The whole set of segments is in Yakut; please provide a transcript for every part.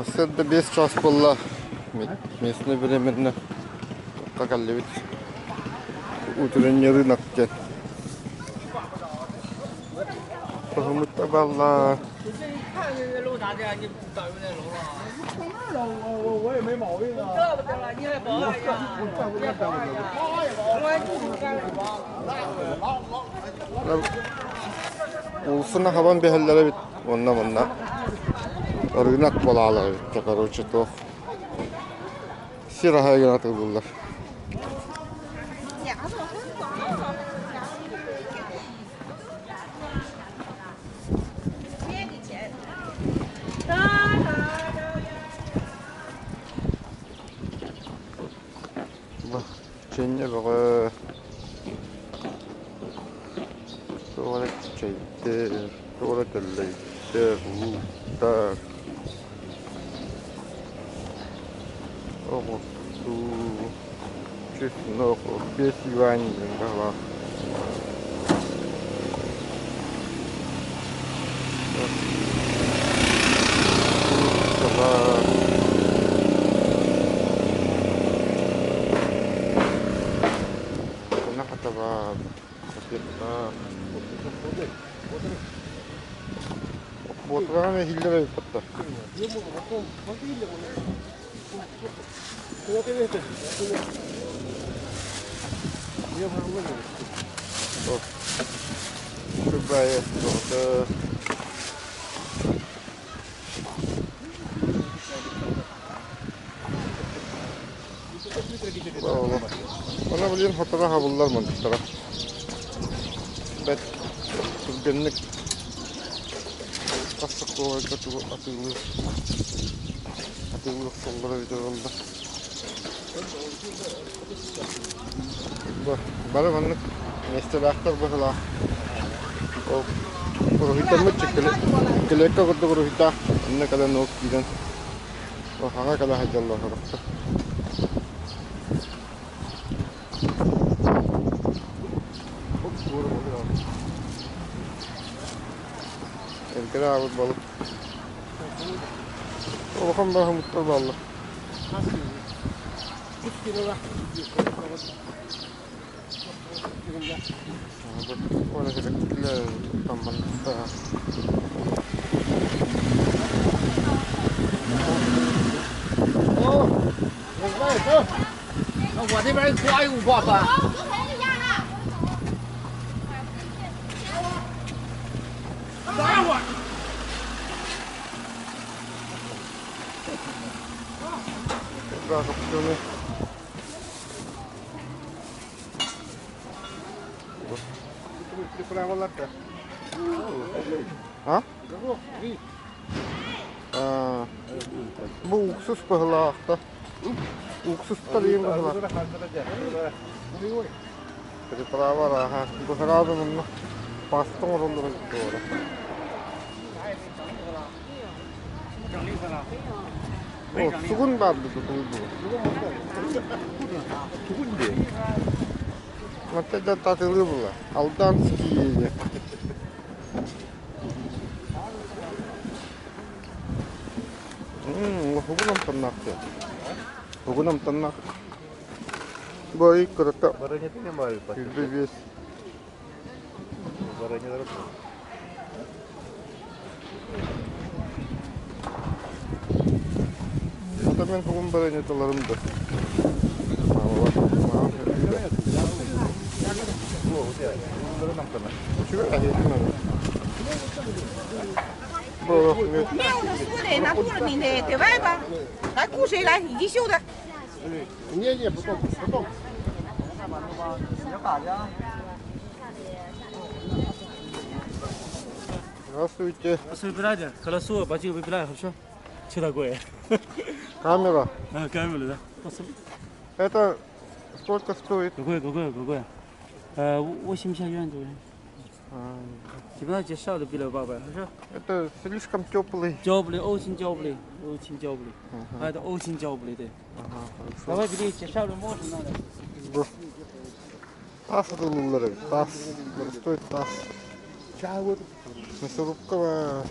Сарсыарда 5 чаас буолла. Местное временно кэллибит. Утренний рынок диэн. Хоһуммут балла. Уулуссаны хабан биһэллэр эбит уонна манна ырыынак буолаалар эбит короче туох сир аһа гына тыллылар. Чэнньэ бөҕө туох эрэ чэйдэр, туох эрэ тэллэйдэр, лууктар, оҕурсуу, чеснок, 5 юань диэн баҕалаах. Куурусалар. Ынах атаҕа, пакеттаах. Буотураҕын эһииллэр эбиппэттэр. Она блин хотора хабыллар мантыктара. Бэт түргэнник Ассакуоларга тугу атыылыыр атыылыы охсоллоро эбитэ буолла. Бары маннык миэстэлээхтэр быһыылаах. Ол уруһуйдаммыт килиэккэ курдук уруһуйдаах онно кэлэн ол киирэн хаҥа кэлэ сылдьаллар сорохтор. Эргэрэ аабыт балык. Улахан баһымыттар бааллар. 我这边抓一五挂三。等一会儿。 А? Бу уксус быһылаахта. Уксустар иин быһылаах. Приправа аха. Быһыраабы мунна паста оҥороллорун туора. О, сугун баар бу тутулду. Сугун дии. Вот это татылы было. Алданские. Уһугун амтаннаах диэн. Уһугун амтаннаах. Бой кырата. 25. Ата мен тугун баранеталарым да. 来，雇谁来？你去绣的。 Не, не, потом, потом. Здравствуйте. Выбирайте, хорошо,把这个выбирай, хорошо? Что такое? Камера. А, камера, да. Это сколько стоит? Какое, какое, какое? 80 юань左右。基本上介绍的比较八百，хорошо? Это слишком теплый. Теплый, очень теплый, очень теплый. А это очень теплый, да. Ага, хорошо. Давай бери, дешевле можно, надо. Таас атылылар эбит, таас. Простой таас. Мясорубка,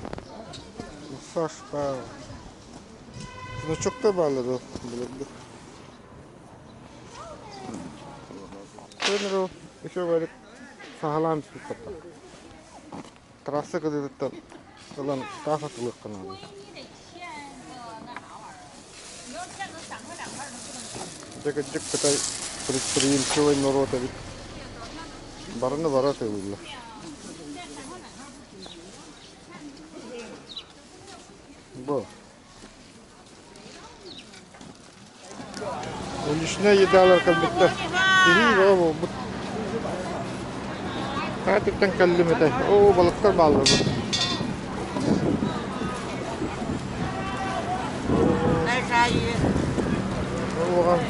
массаж. Значоктар бааллар дуо былыргы? Көнөрү еще говорит саһалаан түспүт Трасса кытыытыттан ылан таас атылыахха наада. Дьэ кырдьык Кытай предприимчивый норуот эбит. Барыны бары атыылыыллар. Бу. Уличная едалар кэлбиттэр. Киһи бөҕө буолбут. Хаатыттан кэллим этэ. Оо, балыктар бааллар бу. Улахан.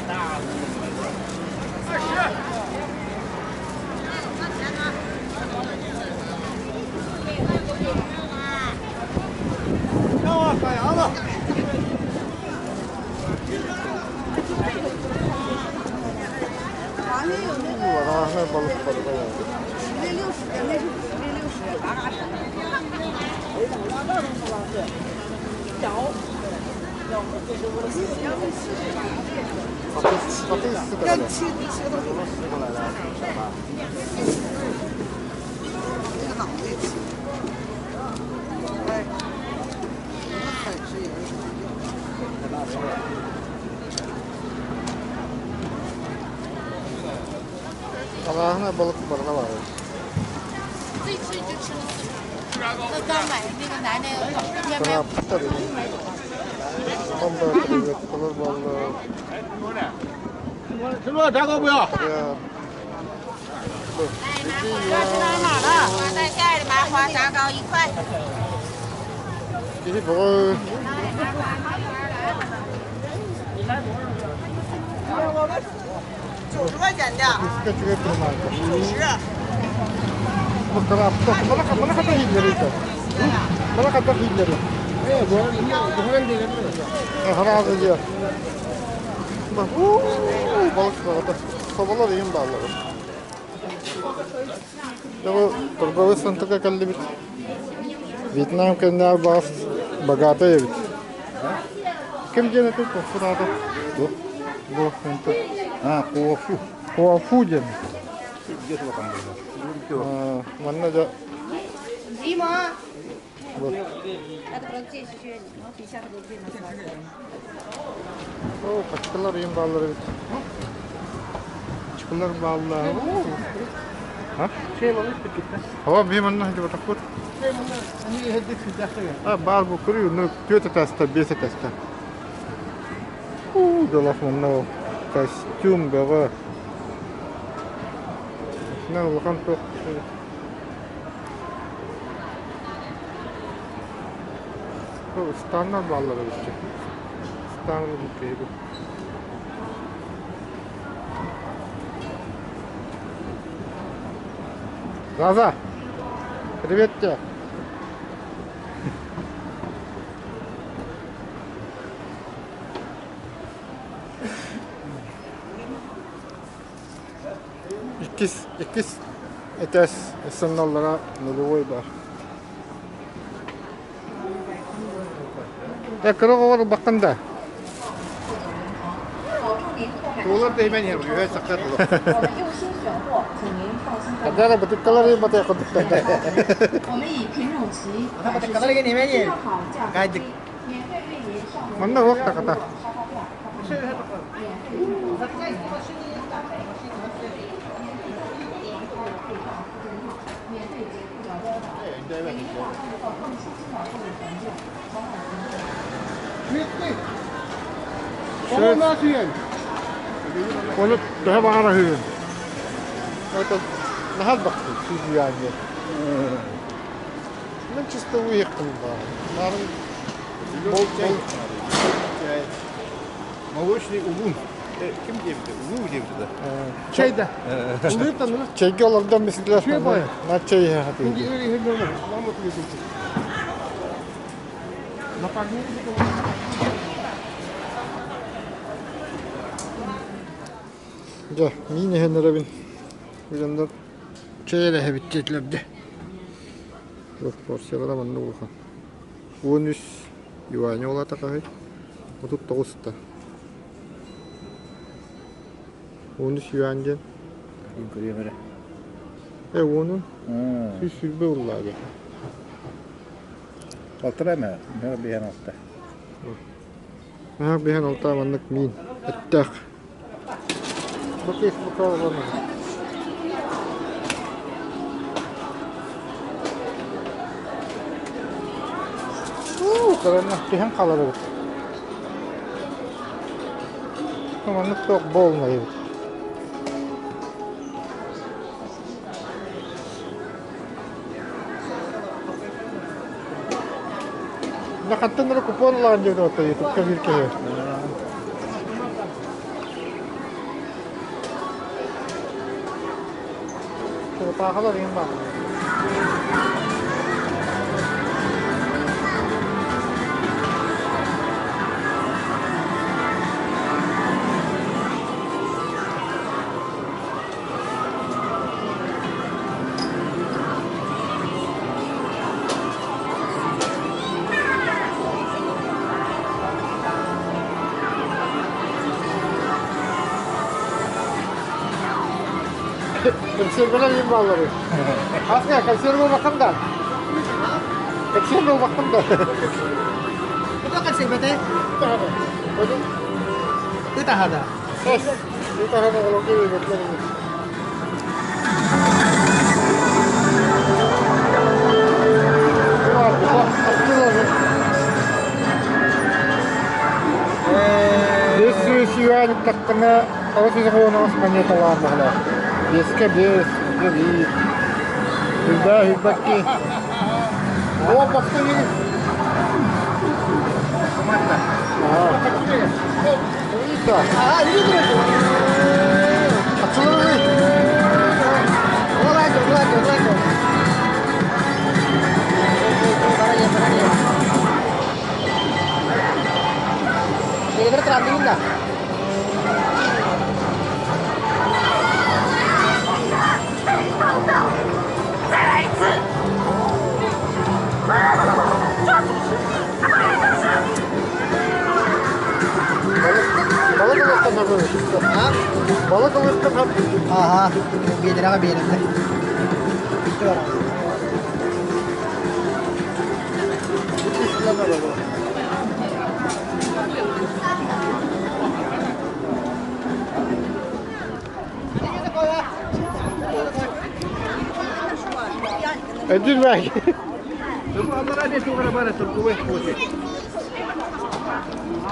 Арааһынай балык барыта Арааһынай балык барыта баар. Кырааппыттар креветкалар буолла. Киһи бөҕө Үчүгэй турмаайда. Мана хата ииллэрий Мана хата ииллэрий. Хараазы диэ. Балык баҕата. Соболор иһин бааллар. Дьэ торговый центрга кэллибит. Вьетнам кэннээҕи баҕас богатый эбит. Ким диэн этий кофу аата? Бу А, кофу. Кофу диэн. Манна да Дима! Вот. О, пачкалар ийин бааллар эбит. Чыкылар бааллар. А? Хава би манна хадьыбатахпыт. А, баар бу көрүү, ну, түөрт этээстэр, биэс этээстэр. Уу, дьолох манна костюм бөҕө. Итинэн улахан туох Ыстааннар бааллар эбит Ыстаан киһи Заза, привет тебе. Иккис, иккис этээс сынналлара нулевой бар. Э, кыра оҕолор баккын да. Туолар да иһимэн иһэр, үһэ сахар Хадара бытыккалар батай курдуктар. Манна уох таката. Оны төһө баҕара үһү. Наһаа бахты сүүрүйээннэр. Мен чисто уехал баар. Молочный улун. Ким диэбитэ? Улуу диэбитэ да. Чайда. Чайга олордон мисилер. На чай хатыы. Дьэ, миин иһэн эрэбин. Билэннэр чэй эрэ иһэбит диэтилэр дии. Порциялара маннык улахан. 13 юань уолата хаһый? 39 та. 13 юань диэн. Көрүөм эрэ. Э уонун 120 уллаага. Алтыра ме, мөр биһэн алта. Мөр биһэн алта маннык миин эттээх. Бу кис бу калабаны. Уу, кырана түһэн хаалар эбит. Маннык туох буолмай эбит. Хантан эрэ купон ылаҕын диэбит оттон ютубка биир киһи. Черепахалар иһин баар. Консервалар иһин бааллар. Аска консерва бакым да. Консерва бакым да. Куда консервате? Ытаһада. Ытаһада Биэс юань таххына 810 монеталаан баһылаах. Биэскэ биэс, үгэ биир. Хүлбээ хүлбэкки. О, бастыҥ Балык ылыстым. Ага, биэдэрэҕэ биэрэллэр. Бүттэ баран. Ödül ver.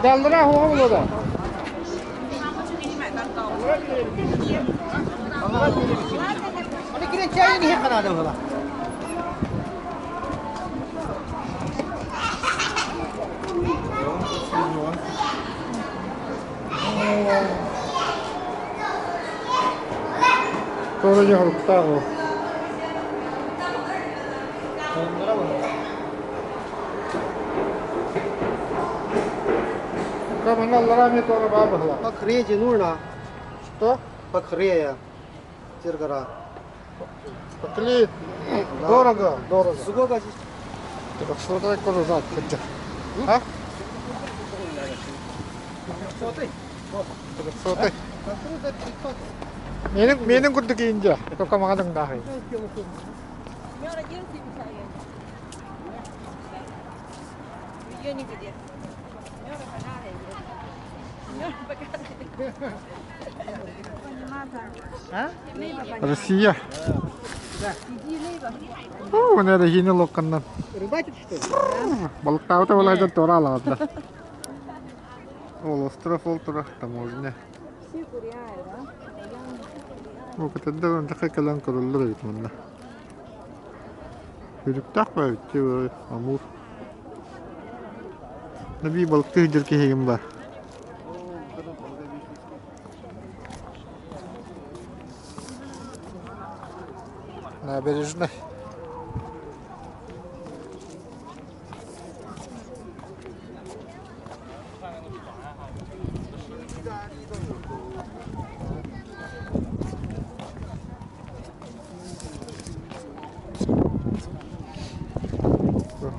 Daldıra oğlu da. Туора дьоһуруктаах ол. Манна аллараа эмиэ туора баар быһыылаах. Покрытие нужно. Что? Покрытие. Сергора. Поклеить. Дорого, дорого. Сколько здесь? Трехсотай кожузат хотя. А? Трехсотай. Менин менин курдук иинде. Только магадан дахай. Россия. О, наверное, хини локканнан. Рыбачит, что ли? Балыктаабыта балайдан туора алаҕатта. Ол остров ол турар таможня. Ол кытарда онтаха кэлэн көрөллөр эбит манна. Күлүктээх бэбит Амур. Наби балыктыы сылдьар киһигин бар. Набережная.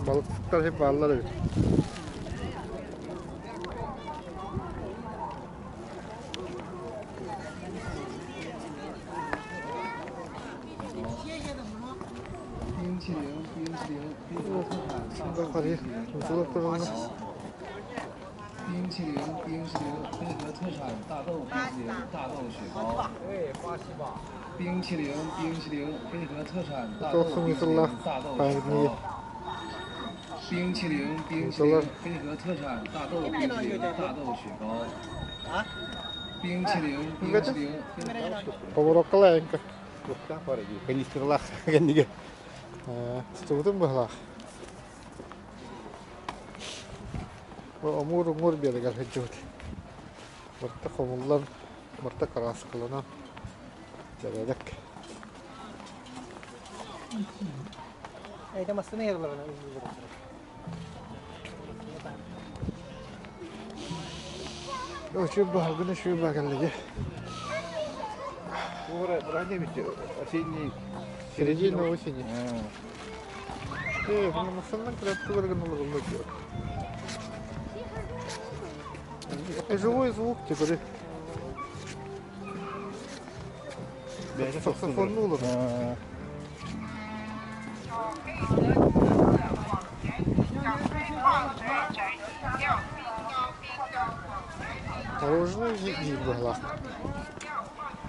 Балыктар hep бааллар эбит. Арыйа, тутулар тураллар. 冰淇淋，冰淇淋，黑河特产大豆冰淇淋，大豆雪糕。冰淇淋，冰淇淋，黑河特产大豆冰淇淋，大豆雪糕。冰淇淋，冰淇淋，黑河特产大豆冰淇淋，大豆雪糕。冰淇淋，冰淇淋。 Повороккалаенко. Канистралах кэннигэ. Тутубутун быһалаах. Омуур уҥуор биэрэгэр сылдьыбыт. Барыта хомуллан, барыта кырааскаланан дьэрэдэк. Это массыына ярыларына Үчүгэй баһылгын үчүгэй баҕаллыгы. Осенний. Середина осени. Э, массыынанан кэлэн тугу эрэ гына олороллор Живой звук теперь. Саксофонну олорор. Мороженое диир быһалаах.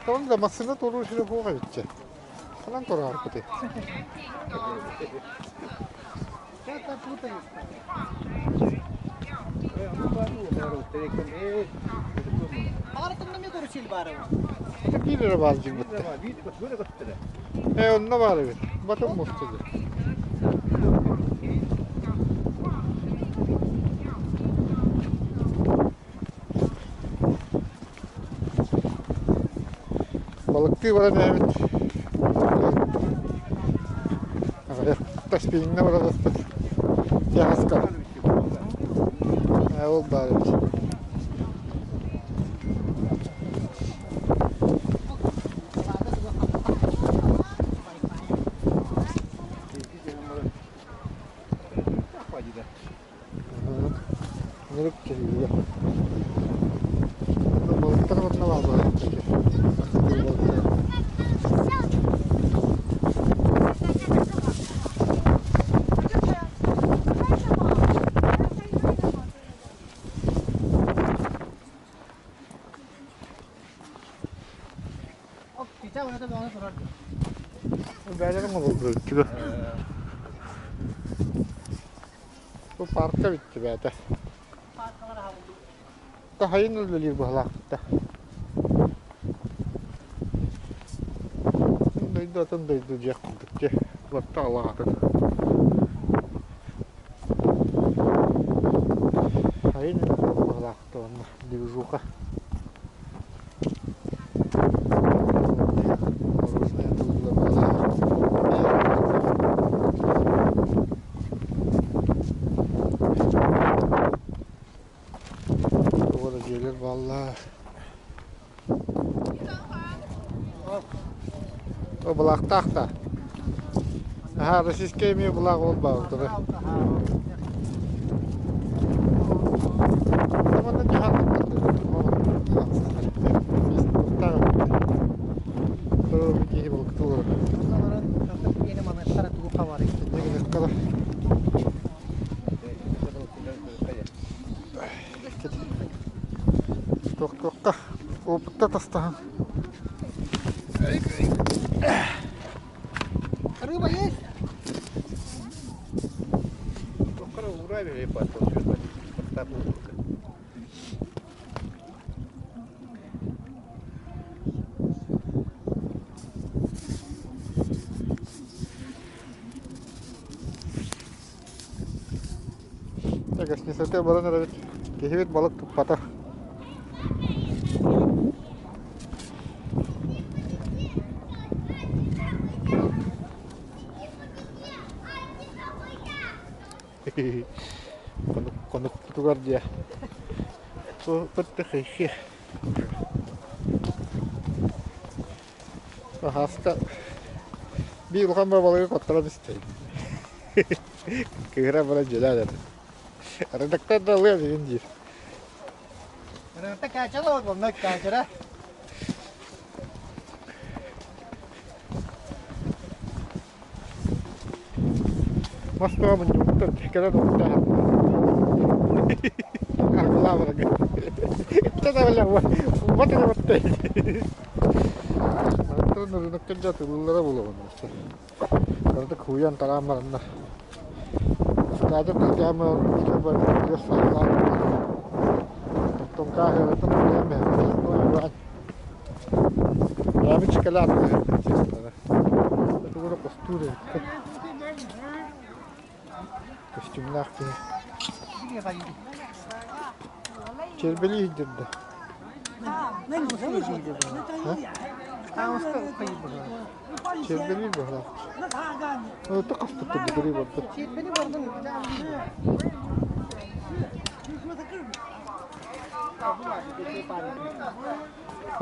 Тоҕо да массыына туоруур сирэ суох эбит дьэ. Ханан туораарбытый? Биир эрэ баар дьиҥмиттэ. Ээ, онно баар эбит. Батым мусту дии. Балыктыы баран эбит. Таспииҥҥэ бараласпыт. Тиаһаска. Ол баар эбит. Нырып кэлиигэ. Балыктар уонна бааллар Бээлэрин олордуччуга. Бу парка бүттү бээтэ. Таһайын үлэлиир быһалаахпыт да. Дойду атын дойду дьиэх курдук дьэ. Барыта алаатын. Хайын быһалаахпыт уонна движуха. Тоҕо да дьиэлэр бааллар. О, былаахтаах да. Аһаа, российскай эмиэ былаах ол баалдара. Туох-туохха опытта тастаһан. Рыба есть? Гостиницата баран эрэбит. Киһибит балык туппата. Конуктутугар диэ. Пытты Хаста биир улахан балыгы хотторон истэйин. Кыыһыра баран дьүлээн этэ. Редактор да ылыа билин диир. Редактор каачала онно каачара. Мас тоҕо мунньубуттар кэлэн уоттаах Аргылаабарга. Мантан ырыныкка дьатылыыллара буолуон Кыратык хууйан тараан бараннар Ыстаадым кырдьаама барытыгар саҕалаан Оттон кааһыарыттан хууйан бэһэттэр Бэйэбит чыкалаат Тугу эрэ хостуур эбиккин Көстүүмнээх киһи Чэрбэлии иһдирдэ Чэрбэлиир быһыылаах. Ытык хаспыттар бүтэрии барбыт. А?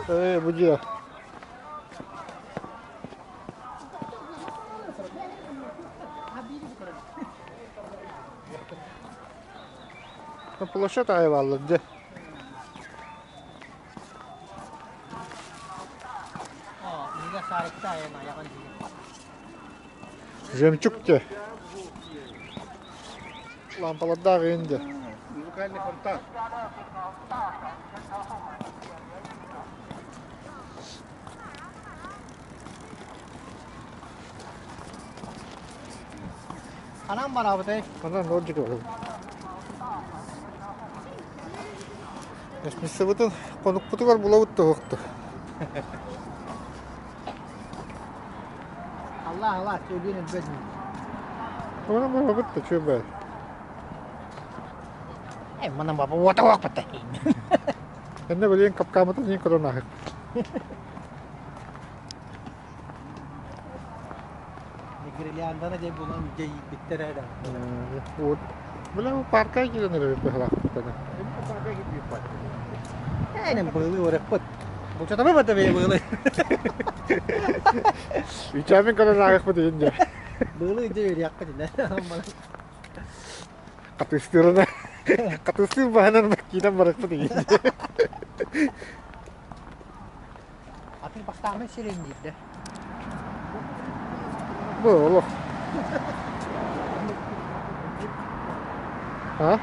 Э, бу дьиэ. Площадь аайы бааллар дьэ. Жемчуг дьэ. Лампалардаах иин дьэ. Музыкальный фонтан. Ханан барабытай? Ханан нордик барабыт. Эсмиссабытын хонукпутугар булабыт туһукту. Аллах Аллах сөйлүүн элбэт. Онон барабыт да чүөбэ. Э, манан баба уота уоппата. Энне билигин капкаамытын иин көрөн аһык. Гирлянданы дьэ булан дьэйбиттэр эрэ. Вот. Бля, бу парка киирэн эрэ быһалаахпыттана. Эйнен быылы өрөппүт. Булчатабы бата бэйэ быылы. Үчәмин көрөн ааҕыахпыт иһин дьэ. Быылы дьэ үөрүйэхпит инэ. Хатыстыырына хатыстыыр баһынан киирэн барыахпыт иһин дьэ. Атын бастаамын сирин диирдэ. Бу олох. А?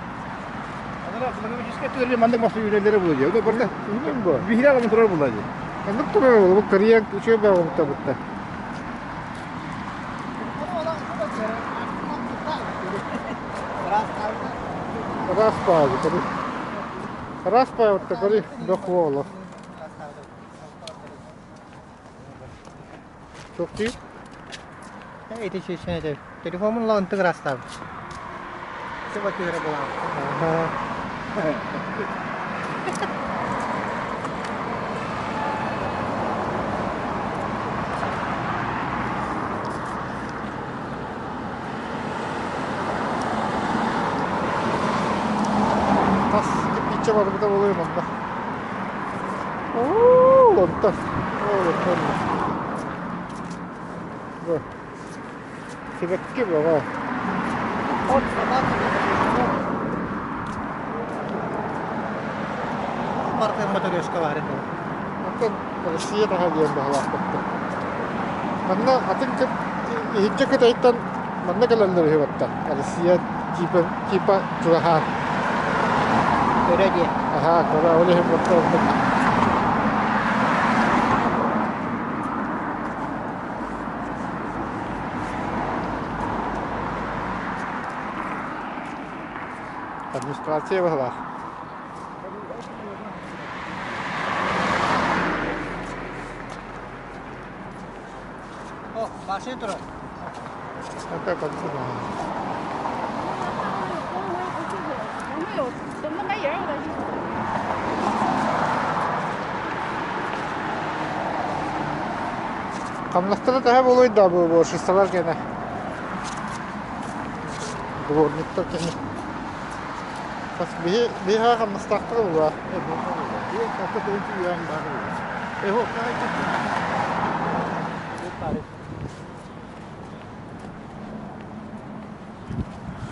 Экономическай түөрү маннык мас үүнэллэрэ буолуо дии. Барда Үүнэн бу. биһири аламын турар буолла дии. Маннык турар буолла. Бу кырыйан үчүгэй баҕамта бутта. Раз паазы, көрү. Раз паазы, көрү, бөх буолла. Туох дии? Ити чечен телефомун лаҕын ырастаабыт. Сыба түһэрэ булаабыт. Тас кирпииччэ барбыта буолуо манна. Оо, онтон. Оо, онтон. Бу. Сибэкки бөҕө. Мартын матрешка бар еді. Оттон Россия таһа диэн баһылаахпыттар. Манна атын кып иһирдьэ Кытайтан манна кэлэллэр үһү батта. Россия типа типа чугаһаан. Көрө диэ. Аһаа, көрө, ол иһин батта оннук. Администрация баһылаах. О, машина турар. Это как Хамнастара төһө буолуой да бу борщисталар гэнэ. Дворниктар кини. Хас биһи биһи хамнастаахтара буолуо.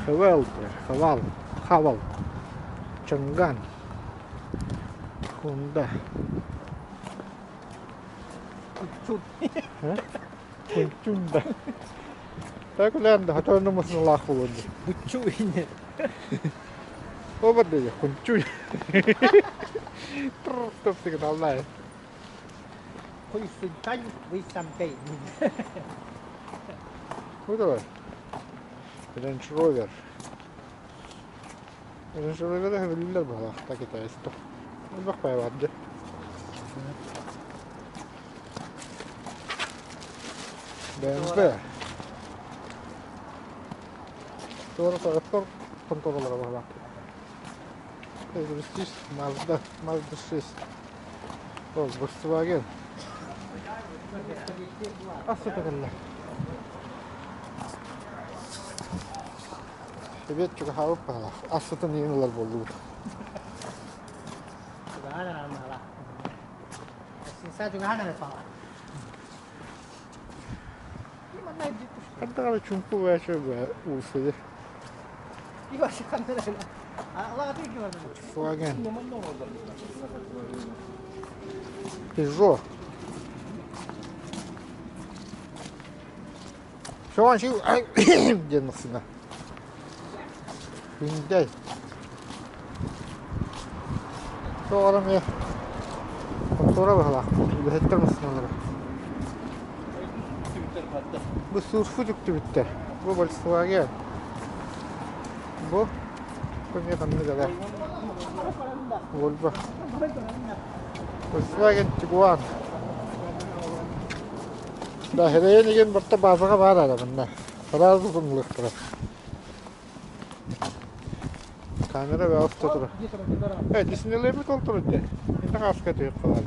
Хавал, хавал, хавал, Чанган, Хунда. Хунчун да. Так үлээн да хотонно муснулаах буолуон дии. Буччу инне. Обар да хунчу. Тррр сигналлаа. Хуйсынтан выйсампей. Ну давай. Range Rover. Range Rover билиллэр баҕалаах китайство. Элбэх баҕа дьэ. BMW. Туора тоҕоттор конторалара баҕалаах. Mazda, Mazda 6. Ол Volkswagen. Ас кэллэ. Эбиэт чугаһаабыт баҕалаах. Ас сытын иһин ылар буоллубут. Ханна чумпу баача уусуйа. Volkswagen. Peugeot. Шоан шу диэн массыына. Hyundai. Тоҕо эмиэ контора быһалаах үлэһиттэр массыыналара. Бу сурфу түктүбүттэр. Бу Volkswagen. Бу эмиэ ханнык элэ. Volvo. Volkswagen Tiguan. Да, хэрэйэн игин барта баазаҕа баар ара манна. Сразу тумнулуктара. Камера бөҕө турар. Э, Диснейлербит ол турар дии. Инна хааска түһүк халар.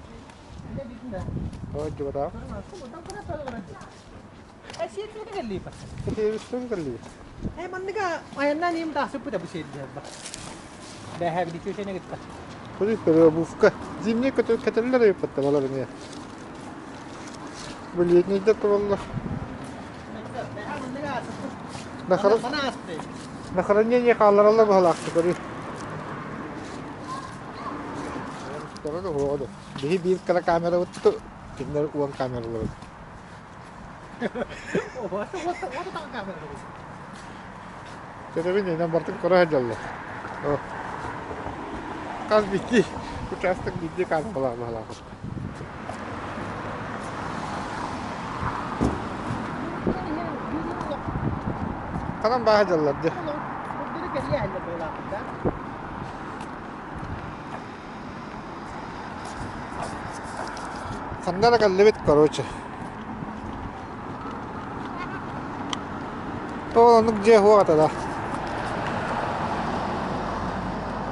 Ой, дьыбата. Сиэбиттэн кэллибит. Э, манныга айаннан им тахсыппыта бу сиэрдэр ба. Бэһэ биличүүсэне кытта. Куди переобувка. Зимний көтөллөр эбиппатта балар эмиэ. Бу летнийдер тураллар. На хранение хааллараллар быһалаахтык көрүү. Биһи биир кыра камерабыт кинилэр уон камералар. Төбөбүн инэн бартын көрө сылдьаллар. Хас биирдии учаастак биирдии камералаах быһалаах. Ханан бааһа дьаллар дьэ. Ханна эрэ кэллибит короче. Ол оннук дьиэ суох этэ да.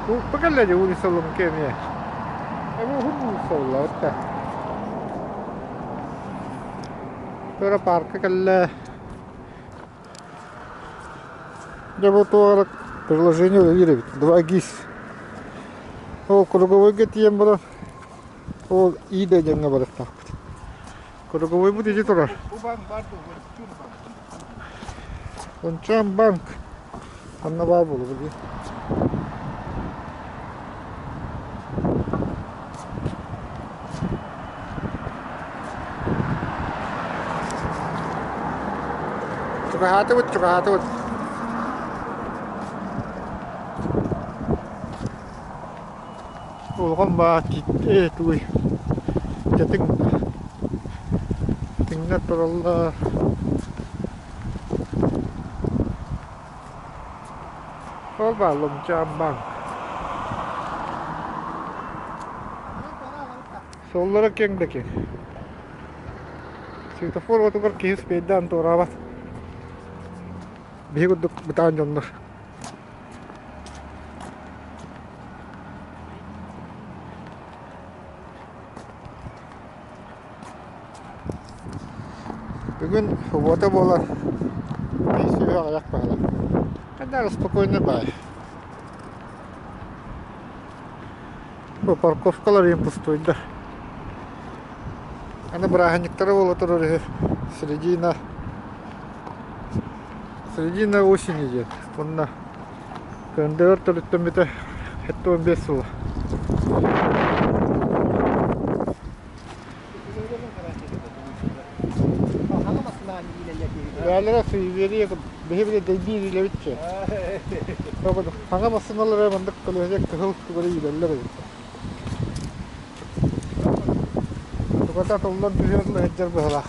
Бу кэллэ дии улица Лунки эмиэ. Бу уһун улица буолла бытта. Туора парка кэллэ. Дьэ бу туох эрэ приложение үлэлиир эбит. 2GIS. Ол круговойга тиийэн баран ол иида диэҥҥэ барыахтаахпыт. Круговойбут ити турар. Ончон банк. Онно баар буолуо дии. Чугаһаатыбыт, чугаһаатыбыт. Улахан баа э тугуй тэтиҥ тиҥнэр тураллар. Ол баар Ломчаан банк. Суоллара киэҥ да киэҥ. Светофор уотугар киһи успейдаан туораабат. Биһи курдук бытаан дьоннор. Бүгүн субуота буолан биир сүһүөх айах баһыла. Хайдах спокойно баай. Бу парковкалар им пустуйдар. Аны бырааһынньыктара буола турар үһү. Середина середина осени диэн. Уонна КНДР төрүттэммитэ 75 сыла. Бээлэрэ суеверие биһи били дэйбиир илэбитчи. Хаҥа массыыналара маннык көлөһүнэ кыһыл тугары иилэллэр эбит. Тугата туллан түһүөр сылдьар быһылаах.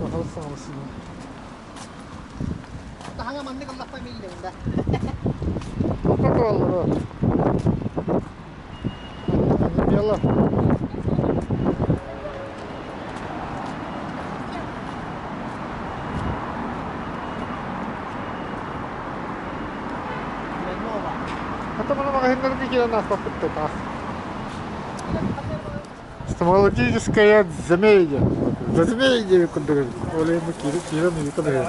Кыһыл саҥа массыына. Хаҥа маннык ыллахпа миилэбин да. Тоқта тураллар. Дело. Хата маҕаһыыннарга киирэн ааспаппыт да Стоматологическая замедия. Замедия курдук. Ол иһин киирэн киирэн ыйыта быһыы.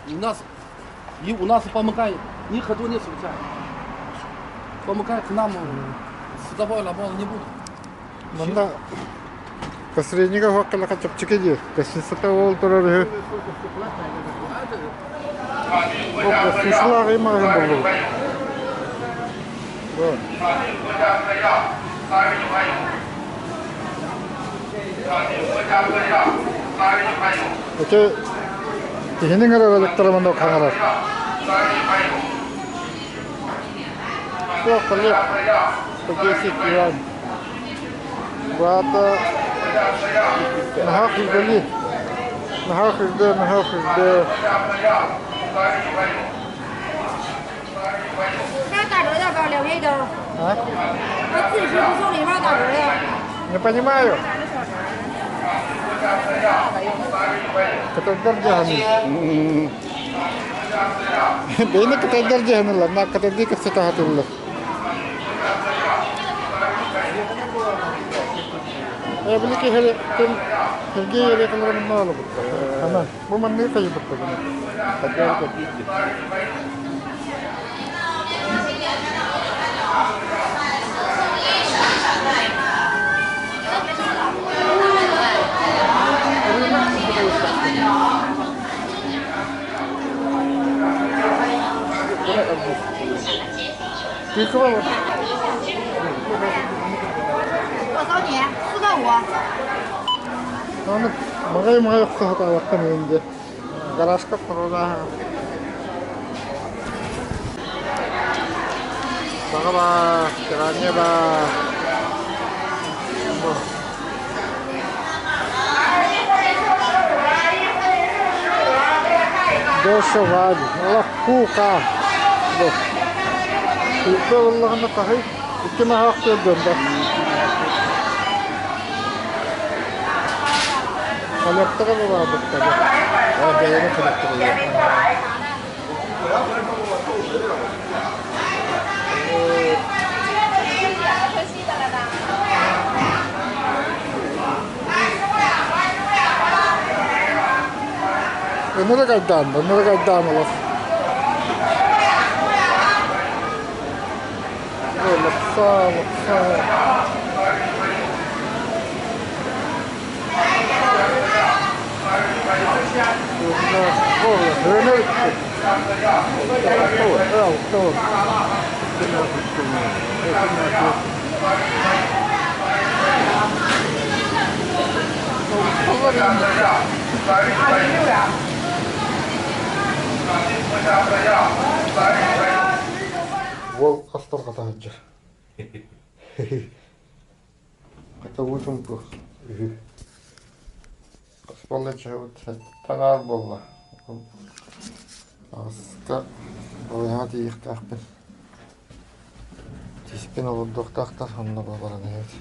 你那是，你我那是帮忙干，你很多年是不在，帮忙干那么，实在不老包你不。 Манна посреднига хуаккалаха чэпчэки дии. Гостиницата ол турар үһү. Гостиницалаах маҕаһыын буоллубут. Ити киһини ыҥырар электроманок хаҥарар. Суох, ханнык 110 юань. Баата наһаа кырдали. Наһаа кырда, наһаа кырда. А? Не понимаю. Кытайдар дьаһаныы. Бэйэни кытайдар дьаһанылар, на кытайдыы кэпсэтэ сатыыллар. Э, били киһи ким Сергей Олеговна олобуттар. Ана, бу манныгы хайыбыттар. 我找你，四个五。 Аны маҕай-маҕай охсо сатаабаккын иһин Гаражка турара Саҥа баар, кыраанньа баар. Дешево, олох кука. Кука буоллаҕына хаһый икки маһаах тыырдыам да. Коллектора бабаабыттара. Оо, бэйэни коллекторыйа. Ынырык айдаан, ынырык айдаан олох. Лапса, лапса. Уол астарҕата сылдьар. Хата уу чуҥкук үһү. Хас буолла чаһыбыт таҥаар буолла. Аҕыска балыыһаҕа тиийиэхтээхпин. Тииспин олордуохтаахтар онно баран иһэбит.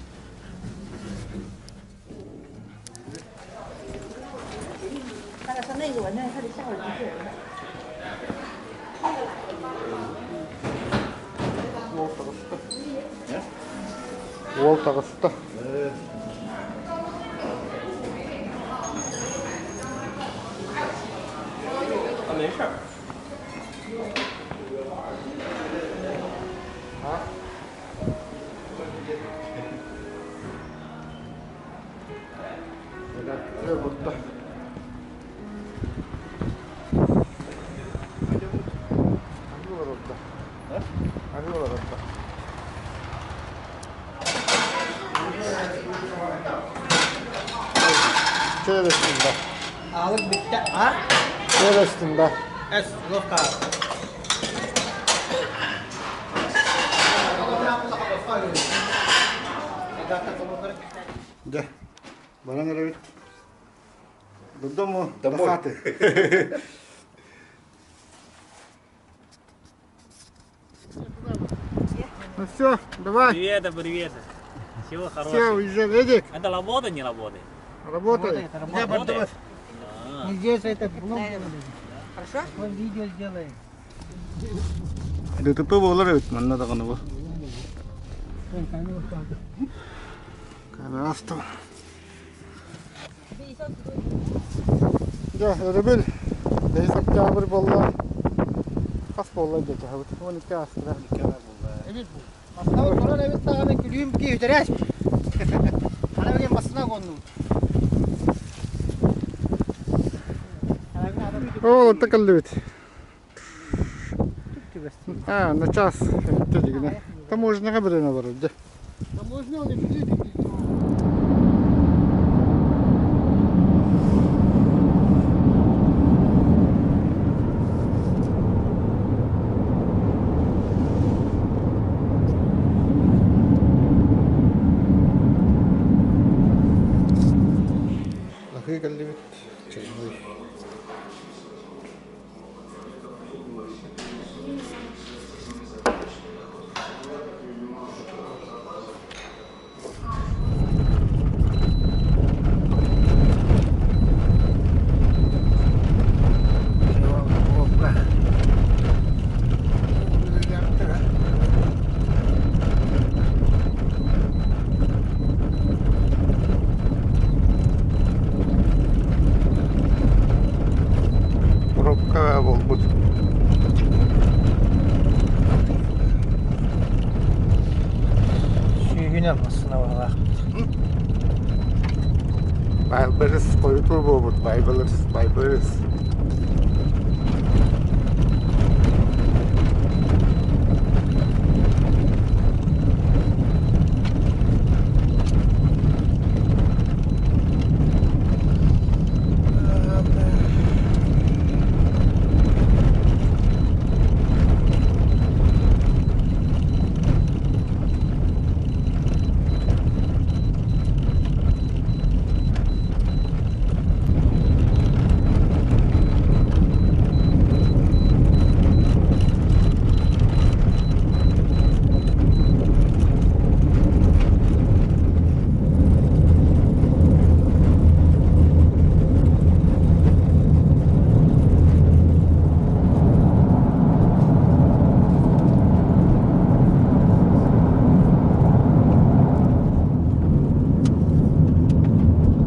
Уол таҕыста. Уол таҕыста. Чэ Аалык бүттэ. А? Чэ да. Эс, ловка. Дьэ, баран эрэбит. До дому, до Домой. хаты. Ну все, давай. Привет, привет. Всего Все, хорошего. уезжай. Эдик, Это работа, не работает? работай. Работает? Мы здесь это блог делаем. Хорошо? Мы видео сделаем. ДТП буолар эбит манна даҕаны бу. Камера Дьэ, өрөбүл. Бэһис октябрь буолла. Хас буолла дьэ чаһабыт? 12 астыра. Массына турар эбит даҕаны күлүүм кии үтэрээс. Ана билген массына коннубут. О, это кэллибит. А, на час. Дигинэ. Таможняҕа бириэмэ барар дьэ. Таможня он и Лахыы кэллибит. Черный. Пробка буолбут. Сүүһүнэн массына баҕалаах. Wildberries хойутуур буолбут. Wildberries, Wildberries.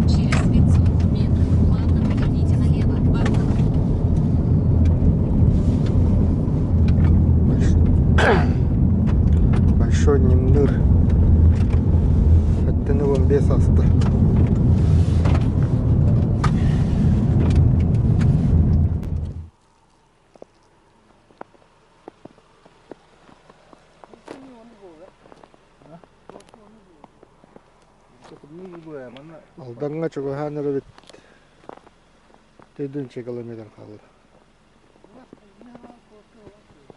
Через 500 метров плавно поверните налево. Потом Большой Немныр. 75 ааста. Алдаҥҥа чугаһаан эрэбит 4 километр хаалла.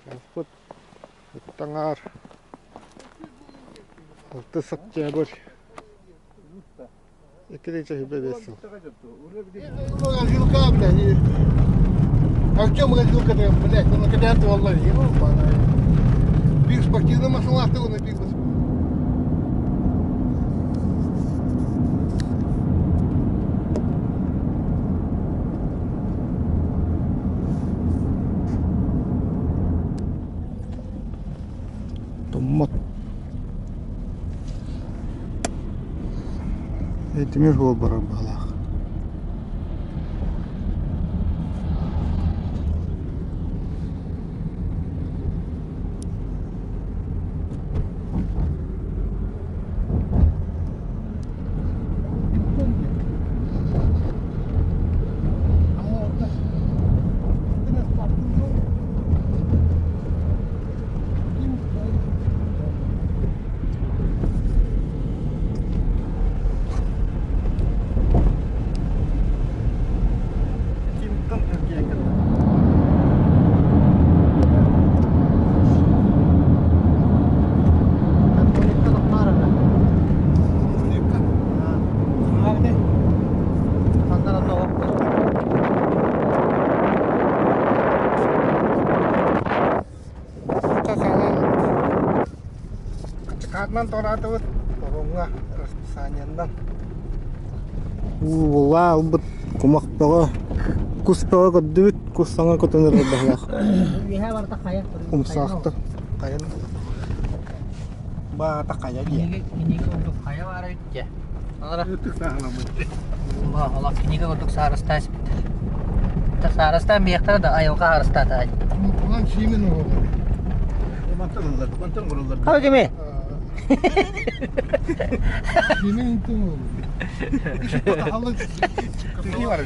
Чааспыт таҥаар 6 октябрь 2005 сыл. Газилка, блядь. А в чем газилка там, блядь? Он на кабинете والله. Биг спортивный машина, он биг. Томмот. Тимир суол барар баҕалаах. Массыынатынан туораатыбыт, паромҥа расписаниеннан. Уулаа ылбыт кумах бөҕө, кус бөҕө көрдүбүт, кус саҥа көтөн эрэр быһыылаах. Умсаахта. Хайан баата хайа диэ. Кинигэ курдук хайа баара үттэ. Олох кинигэ курдук саарыстаа испиттэр. Саарыстаан биэхтэрэ да айылҕа харыстаата. Онон сиимин оҕолор. Мантан ыллар, мантан уруллар. Хау дими. Сиимин интим оҕолор. Киһи бар.